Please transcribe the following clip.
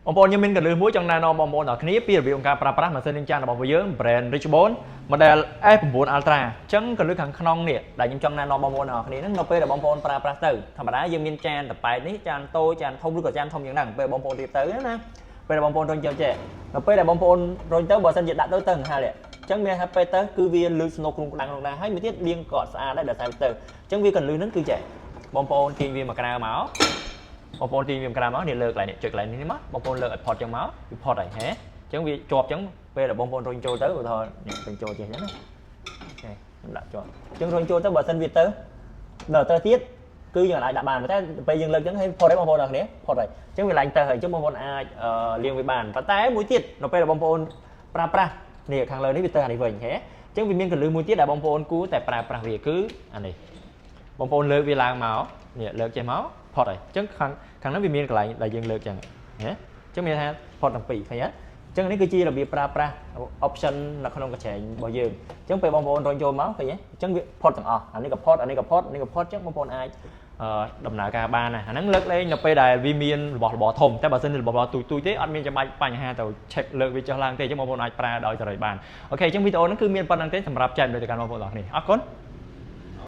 បងប្អូនខ្ញុំមានកលឹះមួយចង់ណែនាំបងប្អូនដល់គ្នាពីរបៀបក្នុងការប្រើប្រាស់ម៉ាស៊ីនលាងចានរបស់ពួកយើង brand Richbone model S9 Ultra អញ្ចឹងកលឹះខាងក្នុងនេះដែលខ្ញុំចង់ណែនាំបងប្អូនដល់គ្នាហ្នឹងនៅពេលដែលបងប្អូនប្រើប្រាស់ទៅធម្មតាយើងមានចានតប៉ែតនេះចានតូចចានធំឬក៏ចានធំយ៉ាងហ្នឹងពេលបងប្អូនរៀបទៅណាពេលដែលបងប្អូនរុញចូលចេះនៅពេលដែលបងប្អូនរុញទៅបើសិនជាដាក់ទៅទៅហាលអញ្ចឹងមានថាពេលទៅគឺវាលឺស្នូកគ្រុងក្តាំងក្នុងដែរហើយមួយទៀតលាងក៏អត់ស្អាតដែរដោយសារវាទៅអញ្ចឹងវាកលឹះហ្នឹងគឺចេះបងប្អូនទាញវាមកក្រៅមក បងប្អូនទាញវាមកក្រៅមកនេះលើកកន្លែងនេះចុចកន្លែងនេះមកបងប្អូនលើកឲ្យផុតចឹងមកវាផុតហើយហេអញ្ចឹងវាជាប់ចឹងពេលដែលបងប្អូនរុញចូលទៅឧទាហរណ៍នេះរុញចូលចេះចឹងណាOK ខ្ញុំដាក់ជាប់អញ្ចឹងរុញចូលទៅបើសិនវាទៅដល់ទៅទៀតគឺយើងអាចដាក់បានតែពេលយើងលើកចឹងឲ្យផុតហើយបងប្អូនអរគ្នាផុតហើយអញ្ចឹងវាឡើងទៅហើយអញ្ចឹងបងប្អូនអាចលាងវាបានប៉ុន្តែមួយទៀតនៅពេលដែលបងប្អូនប្រើប្រាស់នេះខាងលើនេះវាទៅអានេះវិញហេអញ្ចឹងវាមានកលឹះមួយទៀតដែលបងប្អូនគួរតែប្រើប្រាស់វាគឺអានេះបងប្អូនលើកវាឡើងមកនេះលើកចេះមកផុតហើយអញ្ចឹងខាងខាងហ្នឹងវាមានកន្លែងដែលយើងលើកចឹងណាអញ្ចឹងមានថាផុតទាំងពីរឃើញទេអញ្ចឹងនេះគឺជារបៀបប្រើប្រាស់ option នៅក្នុងកញ្ច្រែងរបស់យើងអញ្ចឹងពេលបងប្អូនរុញចូលមកឃើញទេអញ្ចឹងវាផុតទាំងអស់អានេះក៏ផុតអានេះក៏ផុតនេះក៏ផុតអញ្ចឹងបងប្អូនអាចដំណើរការបានណាអាហ្នឹងលើកលែងនៅពេលដែលវាមានរបស់របរធំតែបើសិនជារបស់របរទូចទូចទេអត់មានចាំបាច់បញ្ហាទៅ check លើកវាចុះឡើងទេអញ្ចឹងបងប្អូនអាចប្រើដោយសេរីបាន OK អញ្ចឹងវីដេអូហ្នឹងគឺមានប៉ុណ្្នឹងទេសម្រាប់ចែករំលែកទៅកាន់បងប្អូនទាំងអស់គ្នាអរគុណ។